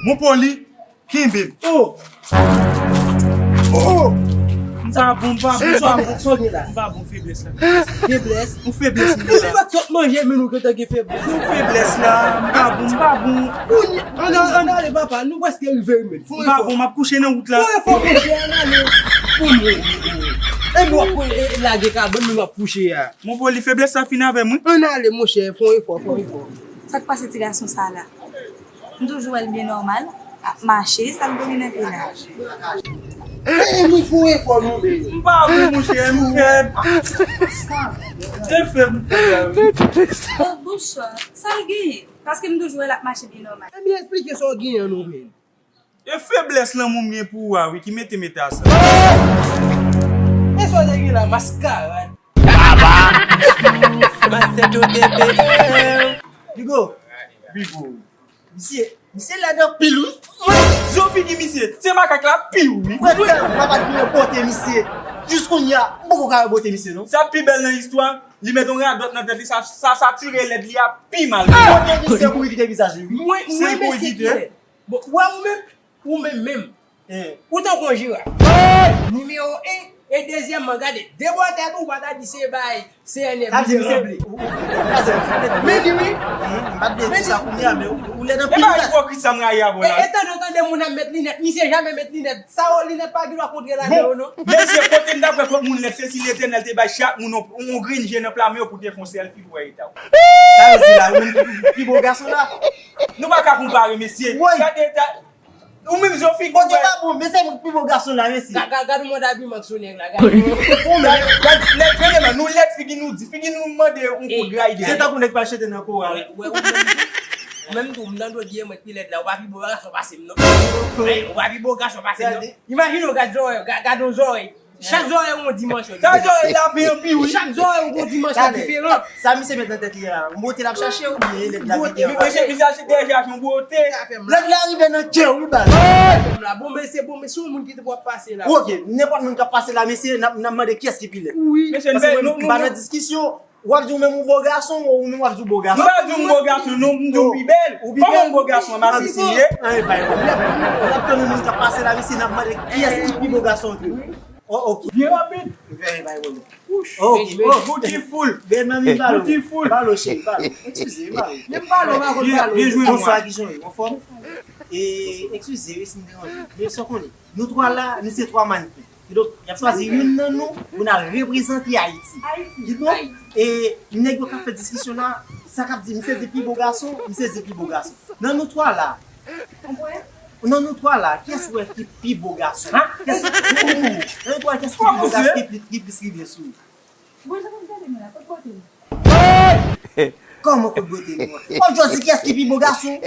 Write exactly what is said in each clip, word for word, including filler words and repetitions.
Mon poli, kenbe m. Oh! Oh! M pa bon, m pa bon, m pa bon. Sa w gen la? M pa bon, feblès la. Feblès? Yon feblès m gen la. Ou fèk sot manje, men nou gentan gen feblès. Yon feblès la, m pa bon, m pa bon. Kounye, ann, ann ale, papa, nou prèske rive wi, men. M pa bon, m ap kouche nan wout la. Fò efò, monchè, ann ale. Bon, bon, bon, bon. E m w ap, e, e, lage kabann, men w ap kouche a. Mon poli, feblès sa fin avè m, wi. Ann ale, monchè, fè yon efò, fè yon efò. Sa k pase ti gason sa la? M toujou wè l byen nòmal, ap mache, sa l dwe gen nan pye l la? E, nou fè yon efò, nou, men. M pa bon, monchè, m fèb. M fèb, m fèb la, wi. Oh, bonswa. Sa l genyen? Paske m toujou wè l ap mache byen nòmal. Ebyen, eksplike sa w genyen an, non, men. E feblès lanmou m gen pou ou a, wi, ki mete m eta sa. E sa w te gen la, maskarad? Bigo. Bigo. Misye, misye lèd anpil, wi. Mwen, zo figi misye, se makak la pi, wi. Mwen tèlman pa t gen bote misye. Jis kounye a, m poko ka wè bote misye, non. Sa pi bèl nan istwa, li met yon radòt nan tèt li, sa, sa, sa tire lèd li a pi mal. Bote misye kouri kite vizaj li, wi. Mwen, mwen, mesye ki lèd. Bon, ou wè ou menm, ou menm menm. Ou tankou yon jiraf. Nimewo en, e dezyèmman, gade, de bò tèt ou, ou pa ta di se bay C N F li te ranpli. Men li wi. M pa t vle di sa kounye a, men ou lèd anpil. E pa ipokrit sa m rayi avè w la. E, e tande, tande moun ap met linèt, misye jamè met linèt. Sa yo linèt pa gen dwa kontre lagè yo non. Mesye, kote n t ap wè kòk moun lèd, se si Letènèl te bay chak moun yon, yon grenn je nan pla men yo pou te fè yon sèlfi pou wè eta w. Sa yo di la, ou menm ki pi bo gason la. Nou pa ka konpare, mesye. Gade eta. Ou menm, zo figi w. Kote pa bon, men se mwen ki pi bo gason la, mesye. Ga-, ga-, gade mòd abiman sou nèg la, gade. Ou menm, gade, lèd, gade, nou lèd, figi nou di, figi nou mande yon kout gray dèyè. Se tankou nèg pa chante nan koral. Wè, wè, ou menm, ou menm tou, m nan dwe di e mwen ki pi lèd la, ou pa pi bo gason pase m, non. Ou pa pi bo gason pase m, non. Imajine w gad zòrèy, ga-, gade yon zòrèy. Chak zòrèy yon dimansyon. Chak zòrèy la pi anpi, wi. Chak zòrèy yon dimansyon diferan. Sa misye met nan tèt li a, yon bote l ap chache oubyen lèd la ki te anba. Misye, misye achte deja yon bote. Lèd la rive nan kè w, wi, baz. Bon, mesye, bon, mesye, yon moun ki te pwòp pase la. Ok, nenpòt moun k ap pase la, mesye, n ap, n ap mande kiyès ki pi lèd. Wi. Mesye, nou, nou, nou pa nan diskisyon. W ap di w menm ou bo gason, ou menm w ap di w bo gason. M pa di w m bo gason, non, m di w pi bèl. Ou pi bèl. Kòman m bo gason, m asesine? An, e pa yon pwoblèm. N ap tann yon moun k ap pase la, mesye, n ap mande kiyès ki pi bo gason ke. Oh, ok. Byen rapid. Byen, e pa yon pwoblèm. Oh, ok. Oh, beautiful. Bèl manmi, pale. Beautiful. Pale, cheri, pale. Eskize, pale. Menm pale, w pa konn pale. Byen jwe, bonswa, kijan w ye? Anfòm? E, eskize, wi, si m deranje. Men sa w konnen. Nou twa la, nou se twa mannequin. Kidonk, y ap chwazi youn nan nou pou n al reprezante Ayiti. Kidonk, e, nèg yo k ap fè diskisyon la, sa k ap di, misye di pi bo gason, misye di pi bo gason. Nan nou twa la, nan nou twa la, kiyès ou wè ki pi bo gason? Kiyès, nan nou twa, kiyès ki pi bo gason, ki pli, ki plis rive sou ou? Bon, jan w ap gade mwen la, kot bote m? Kòman kot bote nou an? W ap jwenn se kiyès ki pi bo gason?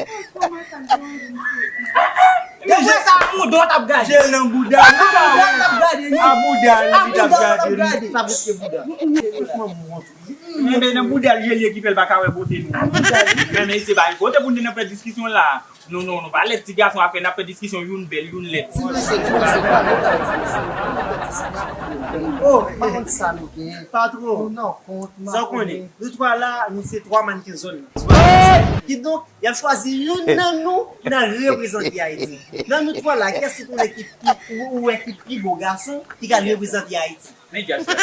Depi sa, a bouda w t ap gade. Jel nan bouda l. A bouda l t ap gade, wi. A bouda l li t ap gade, wi. Sa preske bouda. Franchman, m wont, wi. Enben, nan bouda l jel ye ki fè l pa ka wè bote nou. A bouda l. Men, men, se pa yon kote pou n te nan fè diskisyon la. Non, non, nou pa lèd ti gason afè n ap fè diskisyon youn bèl, youn lèd. Ti mesye, ti mesye, pa nou ka di mesye. Oh, pa konn sa nou genyen. Pa twò. Nou nan kont, sa w konnen. Nou twa la, nou se twa mannequin zòn nan. Kidonk, y ap chwazi youn nan nou pou n al reprezante Ayiti. Nan nou twa la, kiyès ou konnen ki pi, ou, ou wè ki pi bo gason ki ka al reprezante Ayiti? Men djab sa.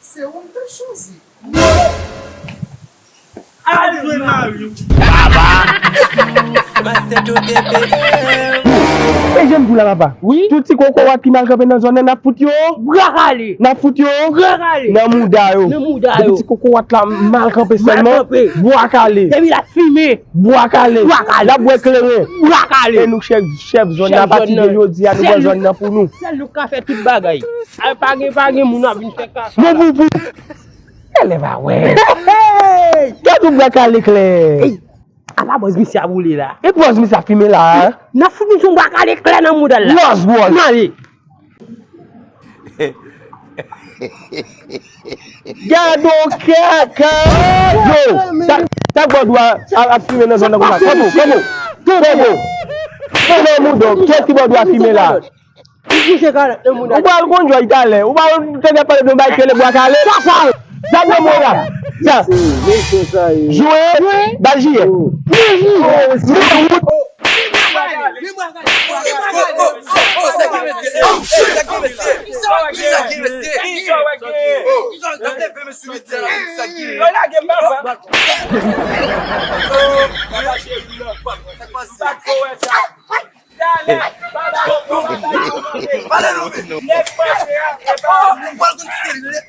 Se ou m te chwazi. Al jwenn mari w. Baba! E jan m di w la, papa. Wi. Tout ti kokorat ki mal kanpe nan zòn nan, n ap fout yo. Bwa kale. N ap fout yo. Bwa kale. Nan mouda yo. Nan mouda yo. Depi ti kokorat la mal kanpe sèlman, bwa kale. Depi l ap fimen. Bwa kale. Bwa kale. L ap bwè kleren. Bwa kale. E nou chèf, chèf zòn nan, apati de jodi a, nou pran zòn nan pou nou. Sèl nou k ka fè tout bagay. Ay, pa gen, pa gen moun ap vin fè kaka. Mon poupou. Elèv a wè. Hey! Gad yon bwa kale klè. Hey! Ala bòz misye ap woule la. E bòz misye ap fimen la, hein? N ap fout misye yon bwa kale klè nan mouda l la. Bòz, bòz. N ale. Gad yon kaka. Yo, sa, sa bòdwa ap, ap fimen nan zòn nan konsa. Kòbo, kòbo. Kòbo. Kòbo mouda, kiyès ki bòdwa fimen la? Misye kalòt nan moun. Ou pral konn jòj talè. Ou pa tande pale de yon bagay ki rele bwa kale? Sa, sa. Sa nan mwen la. Sa. Jwe. Bal jiyè. Sa k pase? Pale nou menm. Nèg mache a, e pa ou. Pral konn serye.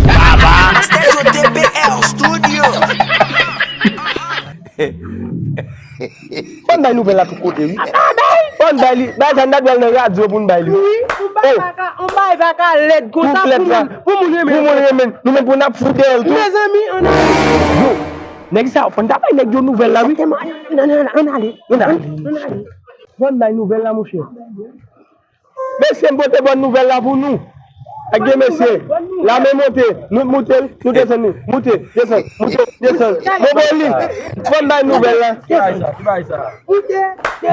Baba. Master Joe T P R Studio. Fò n bay nouvèl la tout kote, wi. Fò n bay li. Bay sa, n ta dwe al nan radyo pou n bay li. Wi, yon bagay pa ka, yon bagay pa ka lèd konsa pou moun, pou moun renmen. Pou moun renmen. Nou menm pou n ap fout dèyè l tou. Mezanmi, ann ale. Yo, nèg sa yo, fò n ta bay nèg yo nouvèl la, wi. Ann ale, ann ale, ann ale. Fò n bay nouvèl la, monchè. Mesye, m pote bòn nouvèl la pou nou. Ak gen mesye. Lame monte. Nou moute l, nou desann li. Moute, desann, moute, desann. Monpoli. Fò n bay nouvèl la. Desann.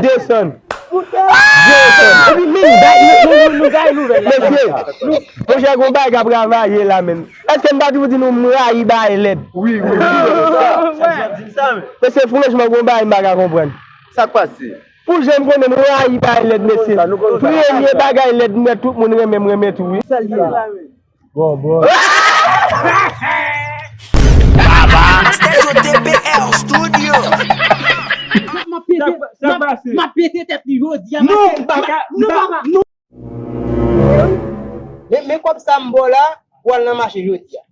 Desann. Epi men, bay, nou, nou, nou, nou bay nouvèl la. Mesye, monchè, gon bagay k ap ravaye la, menm. Èske m pa toujou di nou m rayi bagay lèd? Wi, wi, wi. Mesye, franchman, gon bagay m pa ka konprann. Sa k pase? Pou jan m konnen m rayi bagay lèd, mesye. Premye bagay lèd m wè tout moun renmen, m renmen tou, wi. Bon, bon. Baba. Master Joe T P R Studio. M ap pete, m ap pete tèt li jodi a. Non, m pa ka, non, papa. Men, men kòb sa m ba w la, pou al nan mache jodi a.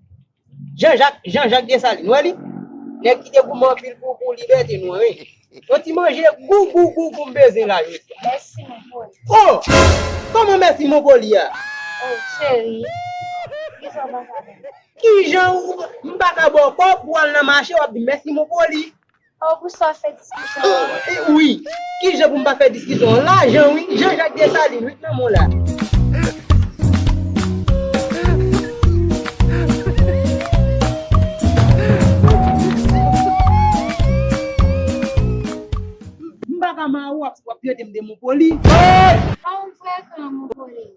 Jean Jacques, Jean Jacques Dessalines, w wè li? Nèg ki te goumen anpil pou, pou libète nou an, wi. Yon ti manje gou, gou, gou, gou m bezwen la jodi a. Mèsi, mon pòl. Oh! Kòman mèsi, mon poli a? Oh, cheri. Kijan w pa ka fè? Kijan ou, m pa ka ba w kòb pou w al nan mache, w ap di mèsi, mon poli? Oh, pou sa w fè diskisyon an. Oh, e, wi. Kijan pou m pa fè diskisyon an? Lajan, wi. Jean Jacques Dessalines, wi, k nan men w la. M pa ka mare w, w ap, w ap trete m de mon poli. Kòman m frekan, mon poli?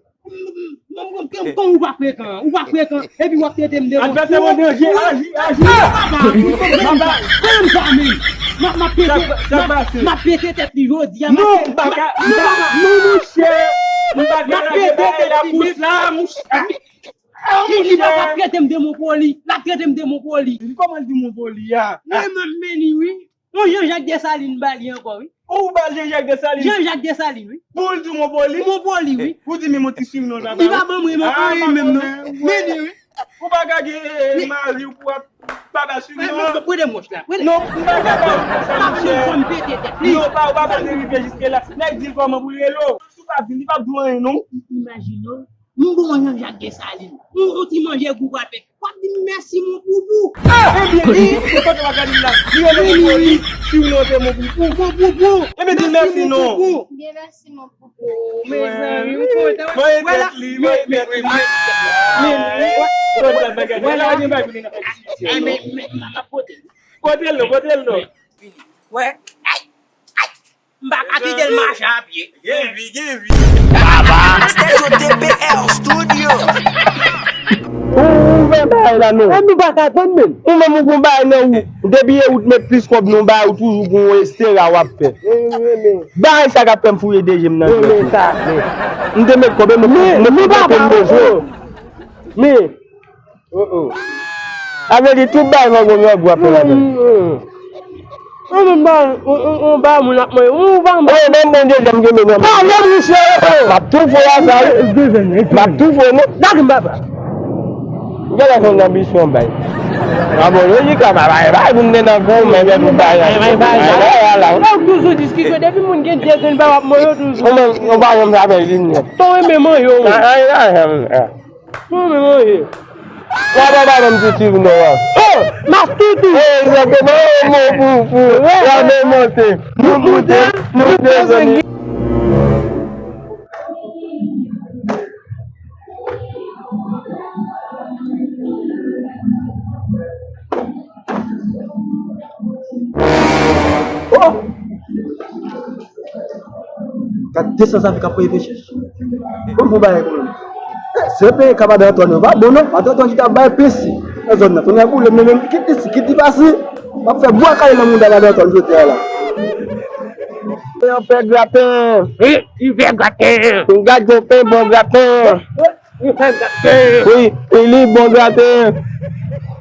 Kòman ou pa frekan? Ou pa frekan, epi w ap trete m de mon poli. Advèsè mwen danje, aji, aji. Papa, papa, papa, papa, m ap, m ap pete, m ap, m ap pete tèt li jodi a. Non, m pa ka, non, monchè. M pa ka lage bagay la pou sa, monchè. Li, li pa ka trete m de mon poli. L ap trete m de mon poli. Kòman l di mon poli a? Mwen menm, men li, wi. Yon Jean Jacques Dessalines ba li ankò, wi. Ou ba Jean Jacques Dessalines? Jean Jacques Dessalines, wi. Pou l di w mon poli? Mon poli, wi. Ou di menm yon ti surnom l pa ba ou? Li pa ban mwen anyen menm, non. Men li, wi. Ou pa ka gen, eh, mari w pou w ap pa ba surnom. Prete m wòch la. Non, m pa ka ba ou sa, monchè. Non, pa, ou pa bezwen rive jiske la. Nèg di l kòman pou l rele w. Si w pa di l, li p ap di w anyen, non. Imajine w. M bon Jean Jacques Dessalines. M yon ti manje gou pral fè. W ap di m mèsi, mon poupou. Ebyen, li, se kote w ap gade l la. Li rele mon poupou. Si w note mon poupou. Mon poupou. Ebyen, di l mèsi, non. Ebyen, mèsi, mon poupou. Mezanmi, m kontan. Mwen tèt li, mwen tèt li. Wè la, gen bagay pou li nan fè. Pote l non, pote l non. Wè. M pa ka kite l mache a pye. Gen vi, gen vi. Baba. Master Joe T P R Studio. Ou, ou fè bagay la non. E nou pa ka tann menm. Ou menm ou gon bagay nan ou. Depi e ou t met plis kòb nan yon bagay ou toujou gon estera w ap fè. Bagay sa k ap fè m fouye de je m nan jwèt ou. M te met kòb e m mete m nan jwèt. Men. Oh, oh. Sa vle di tout bagay mango miyògou ap fè ladan. Ou menm ba, ou, ou, ou ba moun ap manje. Ou ba moun. Oh, men bon Dye, janm gen men nan. Pale misye. M ap tou fè a sa. M ap tou fè non. Lage m papa. M genlè fè yon anbisyon bay. A bon, lojik la, bay, bay, bay, pou m te nan gou, men gen tout bagay. Bay, bay, bay. Bay, bay, la. Ou toujou diskisyon, depi moun gen de grenn ba w ap manje toujou. Ou menm, ou pa janm fè li nèt. Ton renmen manje ou. Ay, ay, ay, ay. Mwen menm, mwen ye. Wap ap ba m ti tiv non an. Oh, m ap toutou. Egzakteman, oh, mon poupou. Wap monte. Nou moute, nou desann. Oh! Gad de san sa fè k ap voye peche. Bon, bon bagay, bon. Se peyi ka madan Antwàn nan pa bon non. Madan Antwàn ki t ap bay pesi nan zòn nan. Tonnè boule, men menm kit li si, kit li pa si. M ap fè bwa kale nan mouda madan Antwàn jodi a la. Yon pè graten. Wi, li fè graten. Gad yon pè bon graten. Li fè graten. Wi, wi, li bon graten.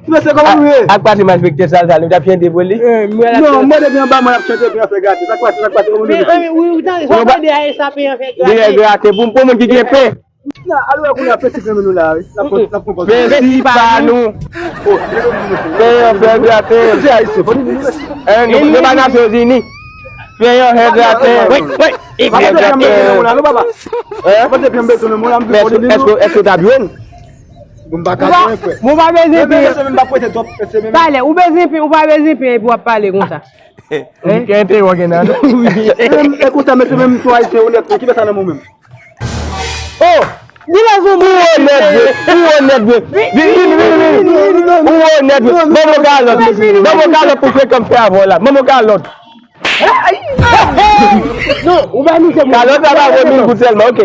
Mesye, kòman nou ye? Ak pati malfektè sal sa, nou t ap chante pou li? Non, mwen depi anba mwen ap chante pou yon fè graten. Sa k pase, sa k pase, kòman nou ye? Wi, wi, tande, sa tande a, e sa pou yon fè graten. Li fè graten pou, pou moun ki gen pen. Nan, alò, kounye a pesi k renmen nou la, wi. N ap pran, n ap pran pòz. Pesi pa nou. Fè yon fè graten. Mesye ayisyen, fò nou vin nou mesye. Hein, nou, nou pa Nasyonzini. Fè yon fè graten. Wi, wi. Papa, depi yon bezwen nan moun la, non, papa. Hein? Papa, depi yon bezwen nan moun la, m di, fò nou vin nou. Èske, èske w t ap jwenn? Bon, m pa ka jwenn, frè. Bon, pa bezwen pen. Talè, ou bezwen pen, ou pa bezwen pen, epi w ap pale konsa. Ou gen entewòge nan. E konsa, mesye, menm tou ayisyen onèt, ki fè sa nan mwen menm? Oh! Di lè zonbi. Ou onèt vre, ou onèt vre. Vini, vini, vini, vini. Ou onèt vre. Ban mwen kalòt. Ban mwen kalòt pou frekan m fè avè w la. Ban mwen kalòt. Non, ou bay misye moun. Kalòt la pa vo mil goud sèlman, ok.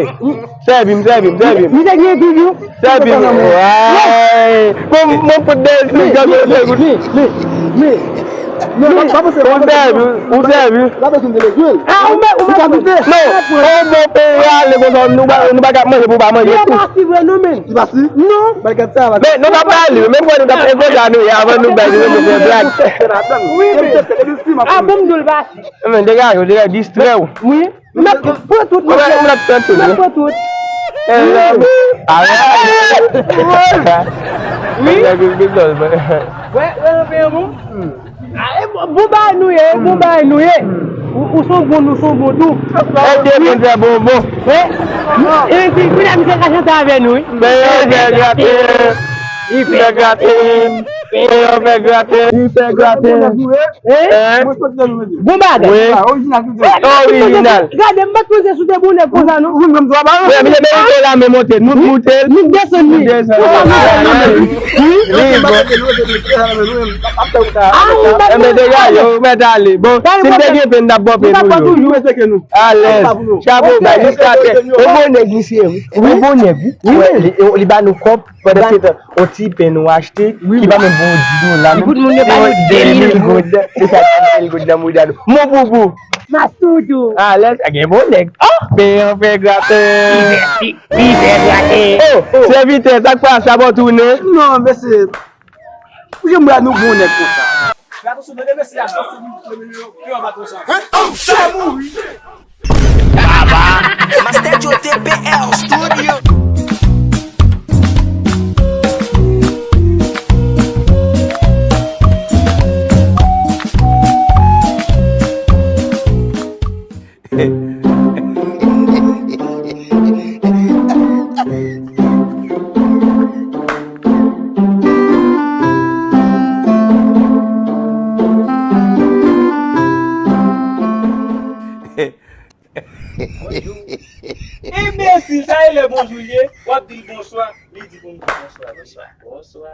Sèvi m, sèvi m, sèvi m. Misye gen tou, tou. Sèvi m. Way. Bon, mwen fout de, de, de, de goud. Ou sèvi, ou sèvi. Ah, ou mèt, ou mèt. Non, on bon peyi ale konsa, nou pa, nou pa ka manje pou pa manje tou. Li pa si vre non, men. Li pa si? Non. Men nou t ap ba li, menm kwen nou t ap enkontre nou ye, avan nou bay li, nou fè blag. Wi, men. Ah, bon, m di w l pa si. Men degaje w, degaje, distrè w. Wi. M ap pran tout, m ap pran tout. M ap pran tout. Wi. Wi. Wè, wè, wè, bon. Ah, e bon, bon bagay nou ye, bon bagay nou ye. Ou, ou son bon, nou son bon tou. Èske moun fè bonbon? Wi. E pi, pi la, misye ka chante avè nou, wi. Fè yon fè graten. Li fè graten. Fè yon fè graten. Li fè graten. Hein? Bon bagay. Wi. Orijinal. Gade, m pa t panse sou te bon nèg konsa, non. Wi, men m twa ba. Wi, men merite la, men monte. Nou moute. Nou desann li. Desann. Wi, bon. Enben, degaje, ou mèt ale. Bon, si m te gen pen, m t ap bò pen pou yo. Alèz. Chapo ba, jiska tè. Yon bon nèg, misye, wi. Yon bon nèg, wi. Wi, li, li ba nou kòb. Pandan se tan, yon ti pen nou achte, ki pa menm pou yon dis dola, menm. Pou moun yo ba nou de mil goud. Se sa, de mil goud nan mouda nou. Mon boubou. Mastoudou. Alèz, sa gen bon nèg. Oh, pen an fè graten. Li fè, li, li fè graten. Oh, sèvitè, sa k pase, sa bon tounen? Non, mesye. Pou yo mwen nou bon nèg konsa. Fè atansyon, mande mesye a chans pou yo, pou yo, pou yo anba konsa. Hein? Oh, sa mouri. Baba! Master Joe T P L Studio. Bonjou. Enbensil, sa e lè bonjou l ye, w ap di l bonswa, li di pou m di bonswa, bonswa, bonswa.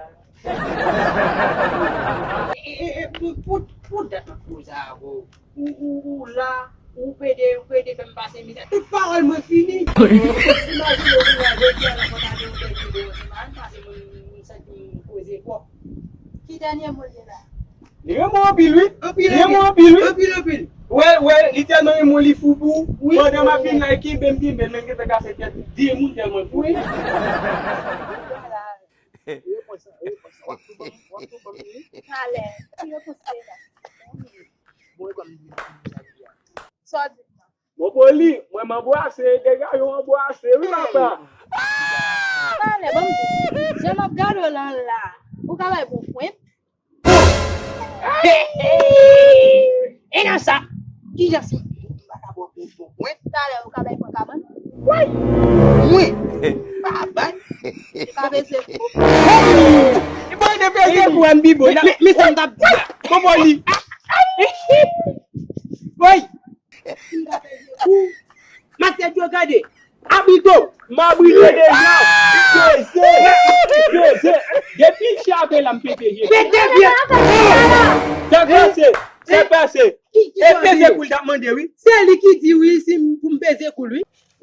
E, e, e, pou, pou, pou dat ap poze avè w. Ou, ou, ou la, ou pede, ou pede fè m pase mizè. Tout pawòl mwen fini. Imajine w vin la jodi a nan fò gade yon tèt videyo, se pa m pase mwen, m santi m poze twòp. Ki dènye mo l ye la? Li renmen w anpil, wi. Anpil, li renmen w anpil, wi. Anpil, anpil. Wè, wè, li tèlman renmen w, li fou pou ou. Wi. Pandan m ap vin la, li kenbe m, kenbe m, men m gentan kase tèt de moun tèlman l fou. Wi. Repons sa, repons sa. W ap tou ban m, w ap tou ban m li. Talè, ki repons se la? Bon, e kòm li vin pou sa li a. Sa w di m nan? Bon, Poli, mwen m anbrase, degaje w anbrase, wi, papa. Talè, ban m di, jan m ap gade w lan la, ou ka bay bon pwent? E nan sa, kijan si m pa ka ba w bon pwent, talè ou ka bay pran kabann? Woy! Mwen! Kabann? Ou ka peze kou? Bon, de peze kou, an bibo. Men, men, men sa m t ap di a. Bon, bon, li. Woy! M ka peze kou. Master Joe, gade. Abrite w. M abrite deja. Peze. Peze. Depi l chape la, m pete je. Pete je. Sa pase. Sa pase. E peze kou l t ap mande, wi. Se li ki di, wi, si m, pou m peze kou l, wi.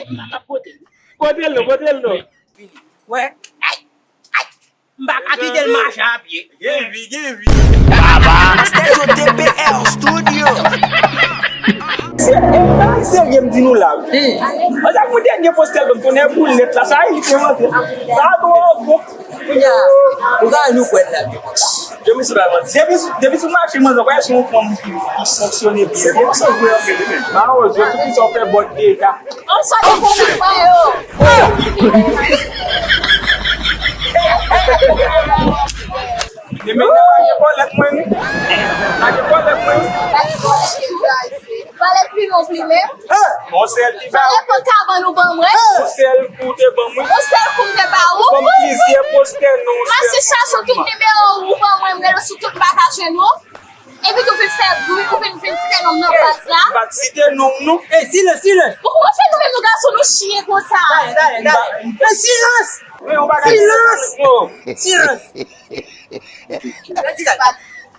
nèg m nan, m ap pote l. Pote l non, pote l non. Wè. M pa ka kite l mache a pye. Gen vi, gen vi. Master Joe T P R Studio. Se, e, bagay serye m di nou la wi. Ansak mwen dènye postè l ban m, tonnè boulèt la, sa e li te rantre. Sa twò bon. Kounye a, ou ka wè nou kwè l la byen konsa. Depi sou, depi sou, depi sou mache manzè, wè se yon fanm ki, ki fonksyone byen. Depi sou vre anpil wi. Mawozo, tout ki sa w fè bòt dega. An sa te konn ap ba yo. E men nan lage bòlèt mwen wi. Lage bòlèt mwen wi. Valè pi non pi menm. Yon sèl ti ba. Valè pòt kabann ou ban mwen. Yon sèl kou te ban mwen. Yon sèl kou m te ba ou. Ban m plizyè postè non yon sèl kou sèlman. Masichas ou tout nimewo ou ban mwen, m rele sou tout m pa ka jwenn ou. Epi tou vin fè bri, ou vin, vin site non m nan baz la. M pa t site non m non. Ey, silans, silans. Bon, kòman fè nou menm nou gason nou chyen konsa? Talè, talè, talè. Men silans! Silans! Silans!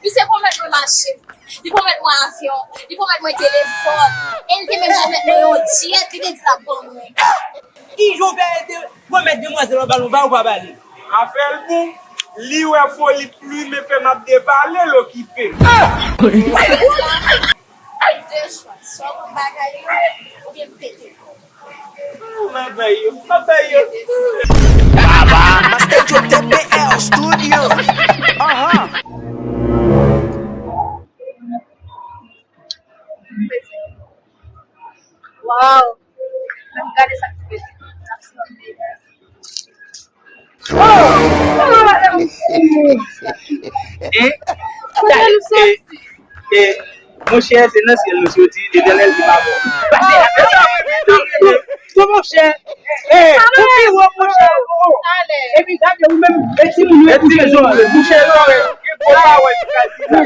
Misye pwomèt mwen machin, li pwomèt mwen avyon, li pwomèt mwen telefòn, e li te menm pwomèt mwen yon djèt, li te di l ap ban mwen. Ki jan w fè te pwomèt demwazèl w ap ba l, ou ba ou pa ba li? Afè l bon, li wè foli plim e fè m ap depale l okipe m. De chwa, swa w ban m bagay yo, oubyen m pete kò w. M ap bay yo, m ap bay yo. Master Joe T P R Studio. Ahan. Wow. Ann gade sa k rive. N ap sanble. Hein? Monchè, se nan syèl nou soti, Letènèl ki pa bon. Pase, monchè, eh, ou pi wo, monchè, oh, oh. Epi gade ou menm, e timoun yo bouche zòrèy, bouche zòrèy, gen gwo pawòl ki pral di la.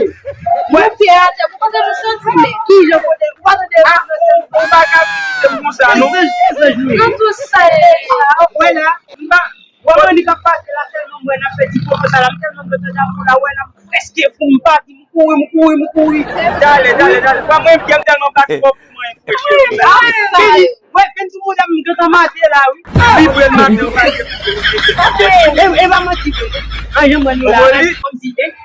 Mwen te atè, pou kote nou soti, men ki jan kote, ou pa tande, ah, ou, ou pa ka vizite m konsa, non. Nan tout sa, eh, wè la, m pa, wè Monik ap pase la, sèlman m wè n ap fè ti pwopo sa la, m tèlman kontan damou la, wè la, m prèske fou, m pa di, m kouri, m kouri, m kouri. Talè, talè, talè. Wè mwen, m tèlman bat twòp pou mwen, freche. Vini, wè, vin sou mouda m, m gentan mate la, wi. Li vre l mate, ou pa gen. E, e pa manti vre. An, jan mwen nou la, kòmsi, eh.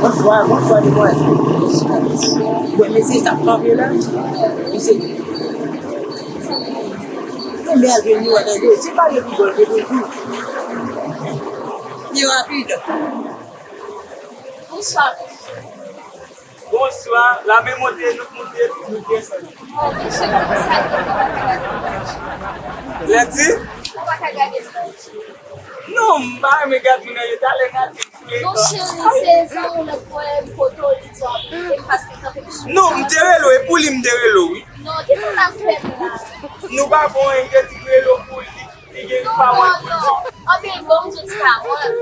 Bonswa, bonswa, demwazèl. Bon, mesye, sa ap kanpe la? Mesye, men al jwenn nou, tande. Se pa gen pi bèl ke nou tou. Li rapid. Bonswa. Bonswa, lame monte, nou moute, nou desann. Oh, mesye, kòman sa ye? Ou pa ka gade nan je. Lèdi? Ou pa ka gade nan je. Non, m pa renmen gade moun nan je, talè n al te foule. Non, cheri, se zanmi w lòt bò, m kote w, li di w ap rele m paske kanpe m sou. Non, m te rele w, e pou li m te rele w, wi. Non, kisa l ap fè m la? Nou pa fè anyen, m te di m rele w pou li. Li gen pawòl pou di. Non, non. Anpil bon, m soti pa mwen.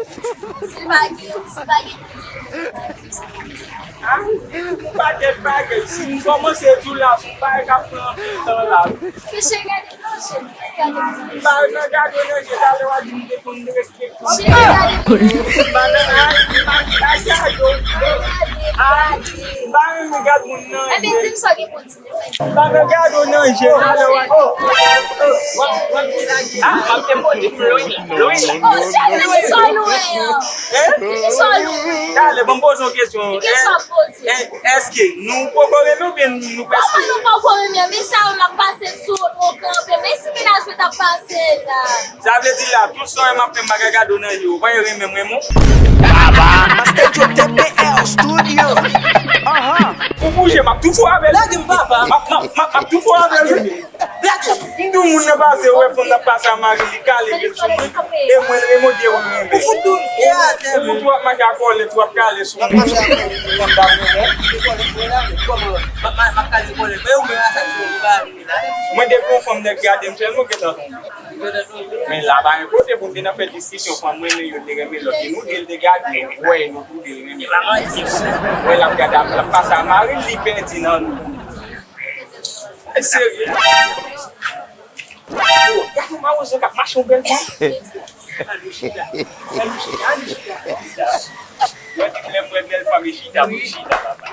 Si l pa gen, si l pa gen pou di. Ah, yon pakèt bagay. Si m kòmanse di w la, se yon bagay k ap pran anpil tan la. Mesye, gade nan je m, gade nan je m. M pa nan gade w nan je, talè w a di m te konn respekte w. Mesye, gade nan je m. M pa nan, ah, m pa gade w. Ah, m pa renmen gade moun nan je. Ebyen, di m sa w gen pou di. Pa nan gade w nan je, talè w a. Ah, m ap te pote pou Louis la. Louis la. Oh, cheri, ki sa w lwen an? Hein? Ki sa w lwen? Talè, ban m poze yon kesyon. Ki kesyon w ap poze? Èske nou poko renmen oubyen nou prèske? Kòman nou poko renmen? Men sa yo m ap pase sou wout mwen kanpe. Men si menaj mwen t ap pase la. Sa vle di la, tout sa w wè m ap fè, m pa ka gade w nan je, ou pa renmen mwen, mon. Baba. Master Joe T P L Studio. Anhan. Ou bouje, m ap tou fò avè l. Lage m, papa. M ap, m ap, m ap, m ap tou fò avè l, wi. Lage. M di w moun nan pase, ou wè fanm nan pase a mari li, kale pye l sou mwen. E mwen, e mwen, Dye, ou renmen. Ou fout tou, e atè, ou tou ap mache a kòlèt, ou ap kale sou mwen. M ap mache a kòlèt. Fanm ta renmen. E kòlèt mwen la, men kòman? M ap, m ap kale kòlèt. Men ou menm a sa k fè w pa renmen la. Mwen depi yon fanm nèg gade m sèlman, ou gentan tonbe. Men la pa gen kote pou m te nan fè diskisyon, fanm renmen youn, te renmen lòt. E nou de l te gade, men wè nou tou de renmen. Wè l ap gade, l ap pase a mari l, li pèdi nan nou. E serye. Yo, gade yon mawozo k ap mache yon bèl fanm. Al nou chita. Al nou chita, al nou chita. Mwen di lè m wè bèl fanm e chita pou chita, papa.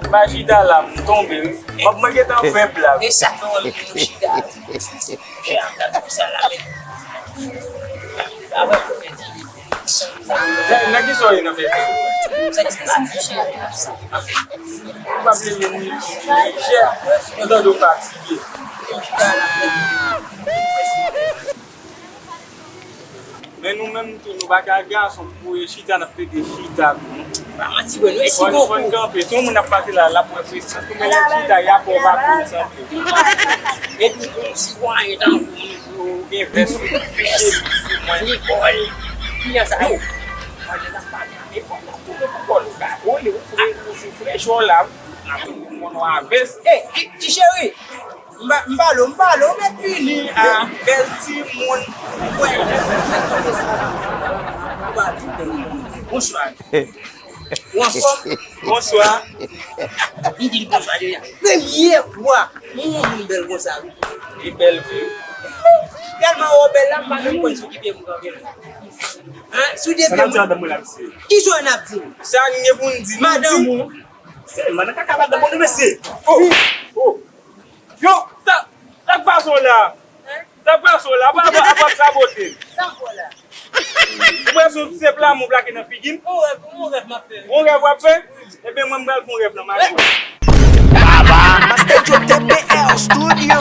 M pa chita la, m tonbe, wi. Mwen, mwen gentan fè blag. E sa k fè w anvi tou chita. Chè ap gade konsa la, men. Sa wè pou fè ti. Nan ki sa w ye nan fè? Ou pa vle vin chè, nou tande w fatige. Men nou menm tou, nou pa ka gason pou chita, n ap plede chita tou. Pa manti, bro, nou esi gon kou. Fò n kanpe. Si yon moun ap pase la, l ap wè prezans ou, men lè w chita, y ap wè w pa prezans. Epi, bon, si w anyen tankou ou gen vès, ou fiche, mwen, Nicole, kijan sa ye? Mwen, lè n ap pale a, e fò n ap tounen pou kò l, ou ka kole, ou fre, ou sou frechò la, ou ap tounen pou kò l a vès. Ey, ti, ti cheri, m pa, m pale w, m pale w, mèt vini. Ah, bèl timoun. Ou pa di bèl. Bonswa. Ou anfòm? Bonswa. M di l bonswa deja. Premye fwa m wè yon moun bèl konsa, wi. Li bèl vre. Tèlman ou bèl la, m pa menm konn sou ki pye m kanpe. Hein? Sou de pye m. Sa n ap di madanm mwen la, mesye? Ki sa n ap di? Sa n gen pou n di, nou di. Madanm ou? Se madanm kaka madanm mwen, mesye. Oh! Oh! Yo, sa, sa k pase w la? Hein? Sa k pase w la? Apa, apa, apa w ap sabote m? Sa m fè w la? Ou prèske yon senp lanmou plake nan figi m? Yon rèv, yon rèv m ap fè. Yon rèv w ap fè? Ebyen, mwen, m pral fè yon rèv nan mache. Master Joe T P L Studio.